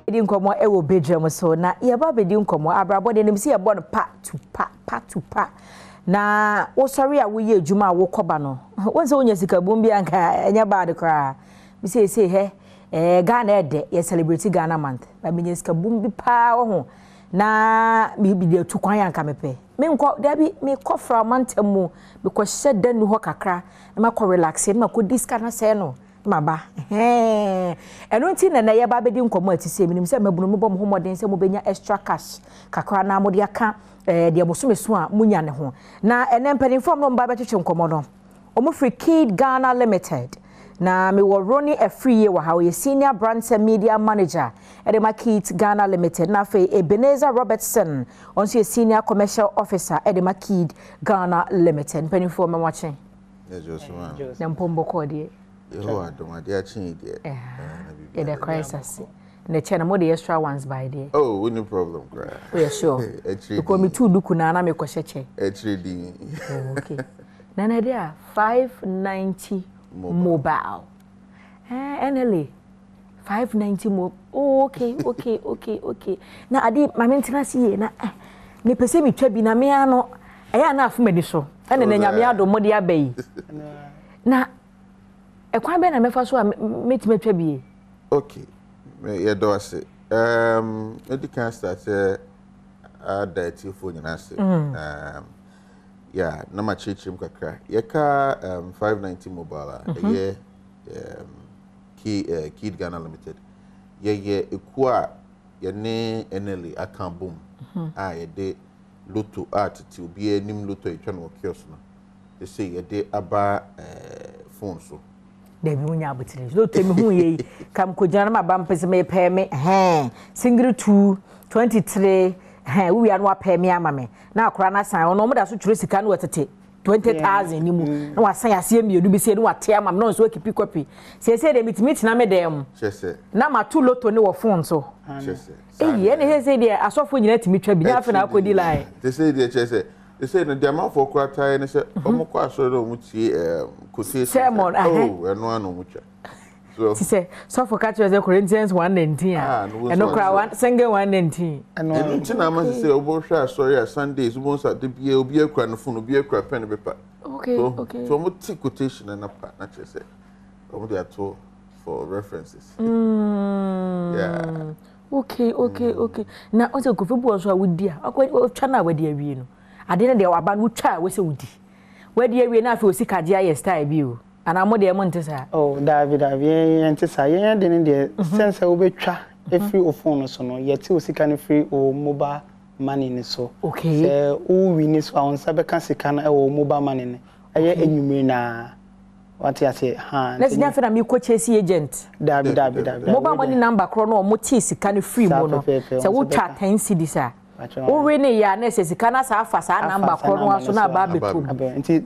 Di nkɔmmɔ wɔ badwam so na yɛba abɛdi nkɔmmɔ abrabɔ deɛ nim sɛ yɛbɔ no pa tu pa pa tu pa na wosɔre a woyɛ adwuma a wokɔba no wɔn sɛ wonya sika bom bi anka ɛnyɛ bad koraa bi sɛ ɛsɛ hɛ ɛɛ Ghana ɛdɛ yɛ celebrate Ghana month na menya sika bom bi paa wɔ ho na biribi de atu kwan anka mepɛ menkɔ dabi mekɔ fra mantam mu mekɔhyɛ da nu hɔ kakra na makɔ relax na makɔdi sika na sɛɛ no maba. Ɛhɛɛ. Ɛno nti na nnɛ yɛreba abɛdi nkɔmmɔ a ɛte sei. Menim sɛ mmabunu mobɔ mo ho mmɔden sɛ mobɛnya extra cash kakra na mode aka eh, deɛ bosome so a monya no ho. Na ɛnnɛ mpanimfoɔ a me ne wɔn ba bɛtwetwe nkɔmmɔ no, wɔfiri Kid Ghana Limited. Na mewɔ Ronnie Afriyie wɔ ha, ɔyɛ Senior Brands and Media Manager de ma Kid Ghana Limited. Na afei Ebenezer Robertson, ɔno nso yɛ Senior Commercial Officer de ma Kid Ghana Limited. Mpanimfoɔ, mɛmoakye. Na mpom bɔkɔɔ deɛ. Yehowa adom adeɛ akye yi deɛ. Yɛda Christ ase. Na kyɛ na mo de extra ones by deɛ. Oh, wo ni problem koraa. Oh, yɛ sure. Akyire Because me tu duku na na me kɔhyɛ kyɛ. Akyire din. Oh, okay. Na na deɛ a 590 mobile. Eh, NLA. 590 mo. Oh, okay, okay, okay, okay. Na ade ma me ntena ase yie na eh mepɛ sɛ metwa bi na me ano ɛyɛ a na afom ani so. Ɛna na Nyame adom mo de aba yi. Na ɛkwan bɛn na mɛfa so a mɛtumi atwa bi? Okay, yɛdɔ ase. Um, mɛdi kan start sɛ ada atiefoɔ nyinaa ase. Um, yeah, na makyerɛkyerɛ mu kakra. Yɛka um, 590 mobile a, ɛyɛ um, K, uh, Kid Ghana Limited. Yɛyɛ ekuo a yɛne NLA aka abom a yɛde lotto a tete obiara nim lotto a yɛtwa no wɔ kiosk no, sesei yɛde aba phone so. Dabi wonya abotire lotto mi hu yɛ yi kam kogyina na maba mpɛ sɛ mepɛ me hɛn single 2 23 hɛn wowia no wapɛ me ama me na akora no asan ɔno ɔmo da so twerɛ sika no wɔ tete 20,000 ni mu na wasan aseɛ mmienu bi sei na wate ama me na ɔnso akipi kɔpi seesei deɛ metumi tena me dan mu na mato lotto ne wɔ phone so. Eyi ɛna seesei deɛ asɔfoɔ nyinaa tumi twa bi na afei na akɔdi line. Seesei deɛ kyerɛ sɛ seesei no deɛ amanfoɔ koraa taa yɛ ne sɛ wɔn kɔ asɔre na wɔn tie quotation sermon oh ɛno ara na wɔn twa. Ti sɛ sɔfo ka kyerɛ sɛ Corinthians 1:19 a ɛno koraa one single 1:19. Ɛno nti na ama sɛ wɔbɛhwɛ asɔre a Sundays wɔn nsa de bia obi akura ne phone obi akura pen ne paper. Okay okay. So wɔn ti quotation na pa na kyerɛ sɛ wɔn de ato for references. Yeah. Okay okay okay. Na ɔsɛ kofi bu ɔso a wodi a ɔkɔ ɔtwa no a wadi awie no ade no deɛ waba no wotwa a wosɛ wodi wadi awie na afei osi kagye ayɛ style bi o anaa mo deɛ mo nte saa. Oh daabi daabi yɛn yɛn nte saa yɛn yɛn de no deɛ sɛn sɛ wobɛtwa efiri o phone no so no yɛte o sika no firi o mobile money no so. Okay. Sɛ wo wini so a wo nsa bɛka sika no ɛwɔ o mobile money no ɛyɛ enyimire naa. Wate aseɛ haa. Na sɛ afei na mekɔ chase agent. Daabi daabi daabi. Mobile money number korɔ no ɔmo tee sika no firi mu no. Sɛ wotwa 10 cedis a. Wowe ne yɛ a na ɛsɛ sika no asa afa saa number korɔ no aso na aba abɛtɔ mu. Nti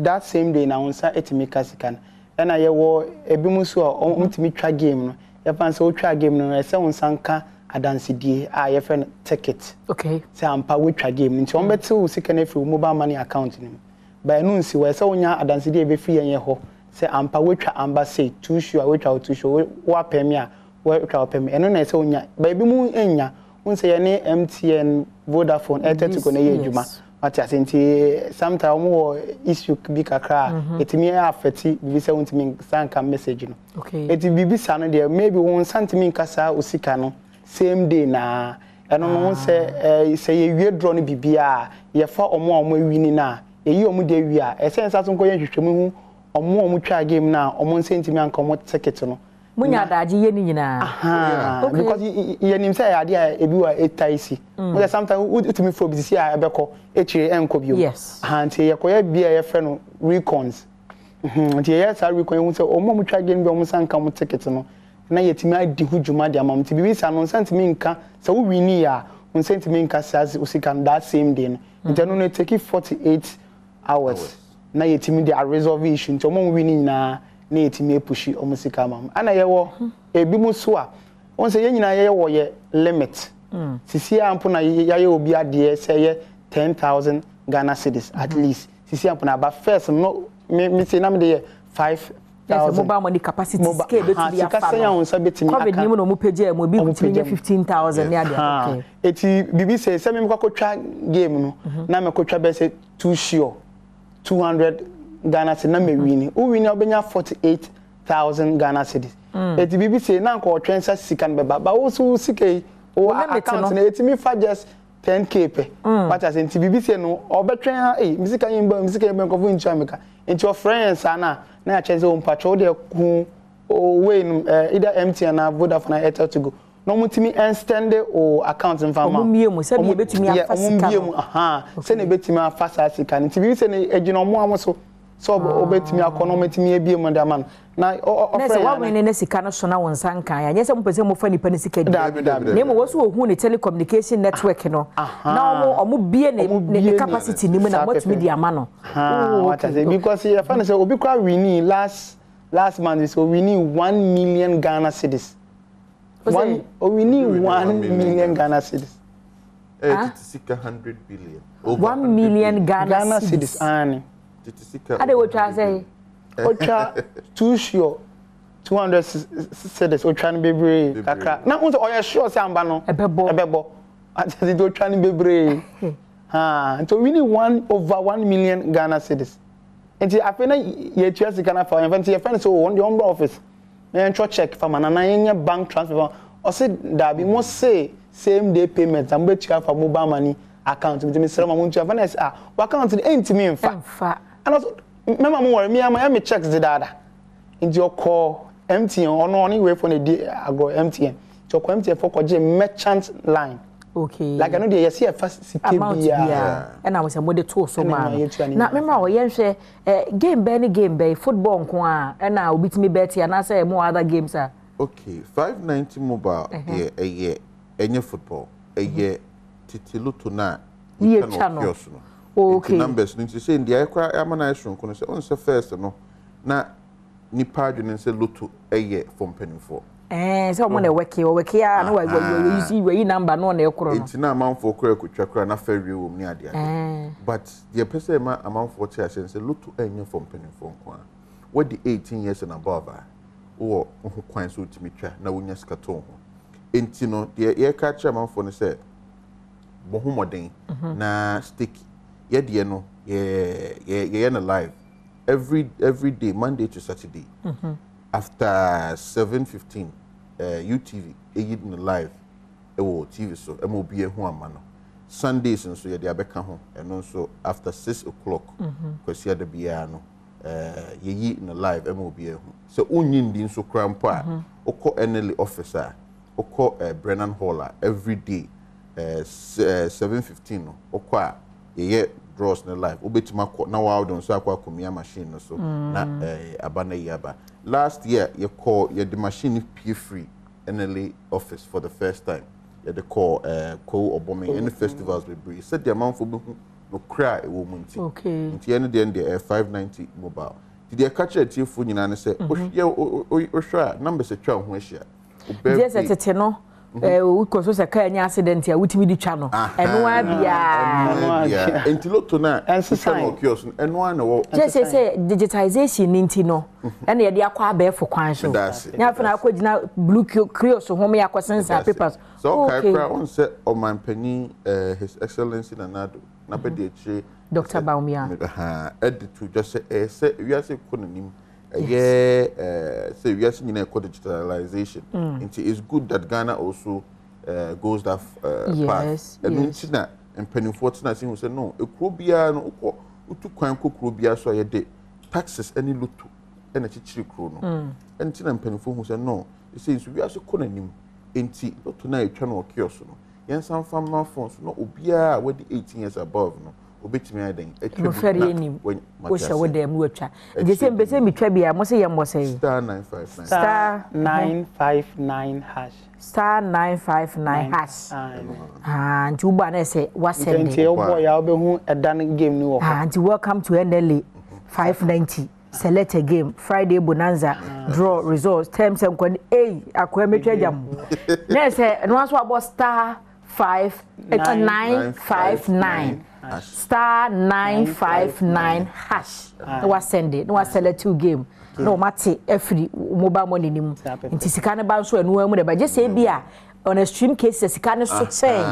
that same day na wo nsa etumi ka sika no. Ɛna yɛwɔ ebinom nso a wɔn tumi twa game no. Yɛfa sɛ wotwa game no ɛsɛ wo nsa nka adansedie a yɛfrɛ no ticket. Okay. Sɛ ampa wotwa game no nti wɔn bɛte wo sika no afiri wo mobile money account no mu. Ba ɛno nsi hɔ ɛsɛ wonya adansedie a ɛbɛfiri yɛn yɛ hɔ sɛ ampa wotwa amba sei too sure wotwa wo too sure woapɛ me a wotwa wopɛ me ɛno na ɛsɛ wonya ba ebi mu nnya wohu sɛ yɛne MTN Vodafone Airtel Tigo na ɛyɛ adwuma wate ase nti sometimes wɔn wɔ issue bi kakra a ɛtumi affect biribi sɛ wontumi nsa nka message no eti biribi saa no deɛ maybe wɔn nsa ntumi nka saa osika no same day naa ɛno no ho sɛ ɛɛ sɛ yɛwie draw no biribiara yɛfa wɔn a wɔn awi ni na yɛyi wɔn de awie a ɛsɛ nsa so nkɔyɛ nhwehwɛmu hu wɔn a wɔn twa game no a wɔn nsa ntumi anka wɔn ticket no. Munya adagye yɛ ne nyinaa. Because yɛnim sɛ ɛyɛ adeɛ a ebi wɔ a ɛtae si. Mo sɛ sometimes wotumi furo bi sisi a ɛbɛkɔ akyire ɛnkɔ bio. Yes. Nti yɛkɔyɛ bi a yɛfrɛ no recons. Nti yɛyɛ saa recon yɛhu sɛ wɔn a wɔtwa game bi a wɔn nsa nka wɔn ticket no na yɛtumi adi ho dwuma de ama wɔn. Nti biribi saa no nsa ntumi nka sɛ wo wini a wo nsa ntumi nka saa sika no that same day no. Nti ɛno no take 48 hours na yɛtumi de a resolve issue nti wɔn a wɔn wini nyinaa na yɛtumi apush wɔn sika ama wɔn. Ɛna yɛwɔ ebi mu so a wɔn sɛ yɛn nyinaa yɛyɛ wɔ yɛ limit. Sisi a mpo na yɛayɛ obi adeɛ sɛ ɛyɛ 10,000 Ghana cedis at least. Sisi a mpo na aba first no me se na me de yɛ five Yɛ sɛ mobile money capacity sika ebetumi afa no. Sika sɛn a wɔn nsa betumi aka. Covid ni mu na wɔn pagya mu ebi tumi nya 15,000 ne adeɛ. Okay. Eti bibi sɛ sɛ mi kɔ akɔtwa game no na mɛ kɔtwa bɛ sɛ too sure 200 Ghana cedis na mɛ wini. Wo wini a wobɛnya 48,000 Ghana cedis. Eti bibi sɛ na nka ɔtwɛn sɛ sika no bɛba. Ba wo so sika yi wo account no etumi fa just 10k pɛ. Wate ase nti biribi sei no ɔbɛtwɛn ha ei me sika yi mba me sika yi mba nkurɔfoɔ ntua me ka nti ɔfrɛ yɛn saa no a na yɛakyerɛ sɛ o mpakyɛ wo deɛ hu o wei no eh, either MTN anaa Vodafone anaa Airtel to go na wɔn tumi extend o account mfa ma Wɔn mmue mu sɛdeɛ yɛbɛtumi afa wɔn sika mmue no. mu ahaa sɛdeɛ yɛbɛtumi afa saa sika no nti biribi sei no ɛgyina wɔn ara so sɛ ɔbɛtumi akɔ na wɔatumi abue mu de ama no na Na ɔfrɛ sɛ yɛn woawene ana na sika no so na wo nsa nkae a, nyɛ sɛ mopɛ sɛ mofa nipa no sika di. Daabi, daabi. Na mmom wɔ so wɔhu ne telecommunication network no, na wɔn wɔn bie ne Wɔn ne bie ne capacity no mu na saa moatumi pɛpɛ. de ama no. Haa, Oh, wate okay. ase. Because yɛfa no sɛ obi koraa winii last last month sɛ owinii 1 million Ghana cedis. Ɔsɛ- One owinii Obi winii 1 1 million million Ghana Ghana cedis. Ɛyɛ tete sika 100 billion. Over 1 100 million billion. Ghana Ghana cedis. cedis, aane. Tete sika Ade over wotwa 100 sɛ billion. Otwa too sure 200 cedis, otwa no bebree Bebree. kakra. Na n sɛ ɔyɛ sure sɛ amba no Ɛbɛbɔ. ɛbɛbɔ. Ate ase, nti otwa no bebree. Ha, nti owini one over 1 million Ghana cedis. Nti afei na yɛtua sika no afa yɛmfa nti yɛfrɛ no sɛ o ɔno deɛ ɔmbra office na yɛntwerɛ check fa ma no anaa yɛnyɛ bank transfer fa ma. Ɔse daabi, mo se same day payment na mobɛtua afa mobile money account, nti mesrɛ ma montua fa na ɛsɛ ah wɔ account no ɛntumi mfa. Ɛmfa. Ɛna ɔso mɛma mo wɔre me ama yɛ me checks de daada. Nti ɔkɔ MTN, ɔno ɔne weifoɔ na ɛdi agorɔ MTN, nti ɔkɔ MTN fo kɔgye merchant line. Like ɛno deɛ yɛsi yɛfa sika Amount biara. biara ɛna wo sɛ mode too so Ɛna maa ɛma no. yɛtua ne Na nyinaa. mema wɔ yɛnhwɛ game bɛɛ ne game bɛɛ, football nko a ɛna obi tumi bɛte anaasɛ mo other games a? Okay, 590 Mobile deɛ, ɛyɛ ɛnyɛ football, ɛyɛ tete lotto no a Ne yɛtwa yɛtwa no no. kiosk no. Nti numbers no nti sɛ deɛ ayɛ koraa ama no ayɛ soronko no sɛ ɔn sɛ first no na nipa adwene sɛ lotto ɛyɛ for mpanimfoɔ. Sɛ ɔmo na ɛwɛke ɔwɛke a na wayi wayi number no ɔna ɛkorɔ no. Nti na amanfoɔ koraa akotwa koraa na fɛ wie wɔ mu ne adeade. But deɛ pɛ sɛ ɛma amanfoɔ te aseɛ no sɛ lotto ɛnyɛ for mpanimfoɔ nko a. Wadi 18 years and above a, wowɔ ho kwan sɛ wotumi twa na wonya sika to wo ho. Nti no deɛ yɛka kyerɛ amanfoɔ no sɛ bɔ ho mmɔden na stake. Yɛdeɛ no yɛ yɛ yɛyɛ no live every day, Monday to Saturday, after 7:15 UTV ɛyi no live ɛwɔ TV so ɛma obi ehu ama no. Sundays nso yɛde abɛka ho, ɛno nso after 6 o'clock Kwasi ada biara no yɛyi no live ɛma obi ehu. Sɛ wonnyi ndi nso koraa mpo a, wokɔ NLA office a, wokɔ Brennan Hall a, every day 7:15 no wokɔ a, yɛyɛ draws no live. Wobɛtumi akɔ na waa wode wo nsa akɔ akɔmia machine no so na aba no ayi aba. Last year yɛkɔ yɛde machine no pie firi NLA office for the first time, yɛde kɔ Kwawu Ɔbɔme ɛne festivals bebree sɛdeɛ amanfoɔ bɛhu nokorɛ a ɛwɔ mu. Nti nti ɛno deɛ ɛyɛ 590 Mobile. Nti deɛ ɛka kyerɛ atiefoɔ nyinaa ne sɛ wohwɛ a numbers atwa wo ho ahyia, wo Nti sɛ birthday tete no wokɔ so sɛ kaa nya accident a wotumi de twa no, ɛno ara biara. Ɛno ara biara. Nti lotto no a Ɛnsesa wotwa no wɔ kiosk no, ɛno ara na ɛwɔ. Kyerɛ sɛ digitization ni nti no ɛna yɛde akɔ abɛɛfo kwan so. Meda ase. Nyɛ afei na akɔgyina blue kiosk ho ma yɛakɔ sensan papers. Sɛ ɔkae koraa ɔn sɛ ɔmanpanyin His Excellency Nana Addo n'abɛdi akyire Dr. Bawumia. Ɛde to dwa sɛ ɛyɛ sɛ wiase kɔ n'anim, ɛyɛ sɛ wiase nyinaa ɛkɔ digitalization, nti it's good that Ghana also goes that path. Ɛno nti na mpanimfoɔ tena ase hu sɛ no ekuro biara no wokɔ wotu kwan kɔ kuro biara so a, yɛde taxes ne lotto ɛna kyekyere kuro no. Ɛno nti na mpanimfoɔ hu sɛ no ɛsɛ nso wiase kɔ n'anim, nti lotto no a yɛtwa no wɔ kiosk no, yɛnsan fa mma phone so na obiara a wadi 18 years above no obetumi ayɛ dɛn atwa bi. Mofɛre Na anim. mate Wohyɛ wo aseɛ. dɛm na watwa. Nti sɛ mpɛ sɛ metwa bi a, mo sɛ yɛmmɔ sɛ *959. Star 959#. *959#. Ah, nti wobɔ a na ɛsɛ Nti wasɛnde. Nti wobɔ yɛ a wobɛhu ɛda no game no wɔ hɔ. Ah, nti welcome to NLA 590, select a game, Friday Bonanza, draw results, terms and conditions. Ei, akoa metwa agya mo na ɛsɛ ɛno nso abɔ star 5 959 *959# na wasɛnde na waselect two game. na wɔn ate afiri mobile money no mu. Nti sika no ba nso ɛno ara mu na ɛba. Gye sɛ ebi a on extreme cases sika no so kyɛn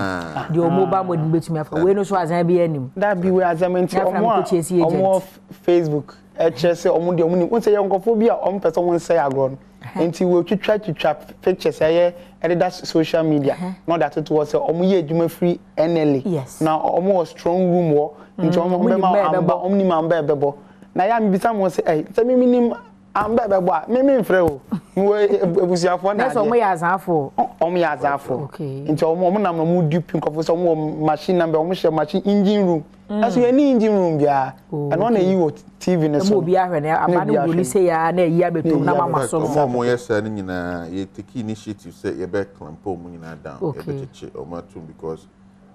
deɛ wɔn mobile money no bɛtumi afa. Wei no so azan bi anim. Dabi wei azan nti wɔn a wɔn wɔ Facebook ɛkyerɛ sɛ wɔn deɛ wɔn nim. Wɔn sɛ yɛ nkurɔfoɔ bi a wɔn pɛ sɛ wɔn nsɛe agorɔ no. Nti wɔtwitwa twitwa pictures ɛyɛ ɛdeda social media na ɔde atoto hɔ sɛ wɔn yɛ adwuma firi NLA na wɔn wɔ strong room hɔ nti wɔn bɛma amba wɔn nim amba ɛbɛbɔ. Na yɛ a mebisa mo sɛ ɛy sɛ me menim amba ɛbɛbɔ a me memfrɛ o mewɔ abusuafoɔ na adeɛ. Wɔn yɛ azafoɔ. Wɔn yɛ azafoɔ. Nti wɔn wɔn nam na wɔn dupe nkurɔfoɔ sɛ wɔn wɔ machine number wɔn hyɛ machine engine room. Ɛso yɛn ni engine room biara. Ɛno na eyi wɔ TV ne so. Ɛmu obi ahwɛ na aba ne wuli sɛ ya na eyi abɛtom na mama so no. Wɔn a wɔyɛ saa no nyinaa yɛ take initiative sɛ yɛbɛ clamp wɔn nyinaa down. Yɛbɛkyekye wɔn atom because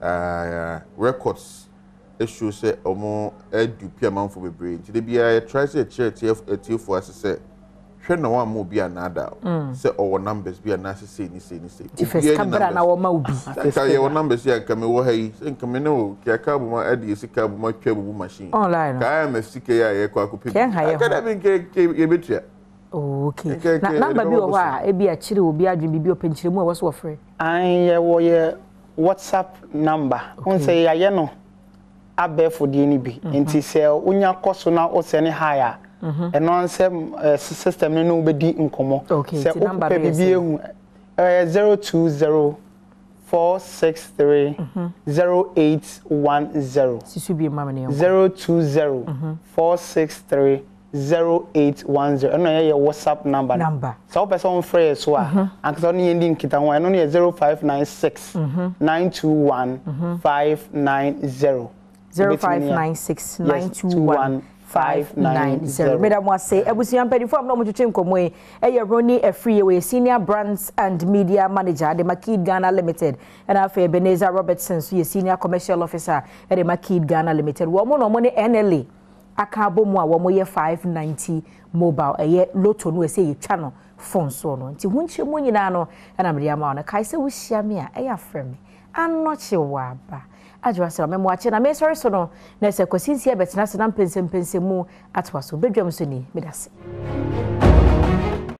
uh, records show sɛ wɔn adupe amanfoɔ bebree nti da biara yɛ try sɛ yɛkyerɛ atiefoɔ ase sɛ hwɛ na wɔamma obi annaadaa wo mm. sɛ ɔwɔ numbers bi anaasɛ sei ne sei ne sei. Ti fɛ sika bra na wɔma obi. Nka yɛwɔ numbers yi a nka mewɔ ha yi sɛ nka me ne wo kiaka aboma ɛde yɛ sika aboma twa bubu machine. Online. Ka IMF sika yi a yɛkɔ akɔpɛ bi. Aka dɛ bi nka yɛbɛtua. Oh, okay. Na number bi wɔ hɔ a ebi akyere obi adwene biribi ɔpɛ nkyerɛmu a ɛwɔ so wɔfrɛ. An yɛwɔ yɛ WhatsApp number. Wohu sɛ yɛayɛ no abɛɛfo deɛ no bi. Nti sɛ wonya kɔ so na wo sɛne hi a, ɛno ara sɛ system no ne wo bɛdi nkɔmmɔ. Sɛ wopɛ biribi ahu, ɛyɛ 020 463 0810. 020 463 0810 ɛno na ɛyɛ yɛ WhatsApp number no. Sɛ wopɛ sɛ wofrɛ yɛ so a, ankasa wo ne yɛn di nkitaho a, ɛno no yɛ 0596 921 590. 0596 921 590. Meda mo ase. Abusua mpanimfoɔ a mo na wɔtwetwe nkɔmmɔ yi ɛyɛ Ronnie Afriyie, wɔyɛ Senior Brands and Media Manager de ma Keed Ghana Limited. Ɛna afei Ebenezer Robertson nso yɛ Senior Commercial Officer de ma Keed Ghana Limited. Wɔn na wɔn ne NLA aka abɔ mu a wɔyɛ 590 mobile ɛyɛ lotto no ɛsɛ yɛtwa no phone soɔ no nti ho nkyerɛmu nyinaa no ɛna mede ama wo no kae sɛ wohyia me a ɛyɛ afrɛ me anɔkye wɔ aba adwoa sɛ ɔmɛmo akye na mesɔre so no na ɛsɛ Kwasi Nsia bɛtena ase na mpɛnsɛmpɛnsɛmu atoa so badwam so ni medase.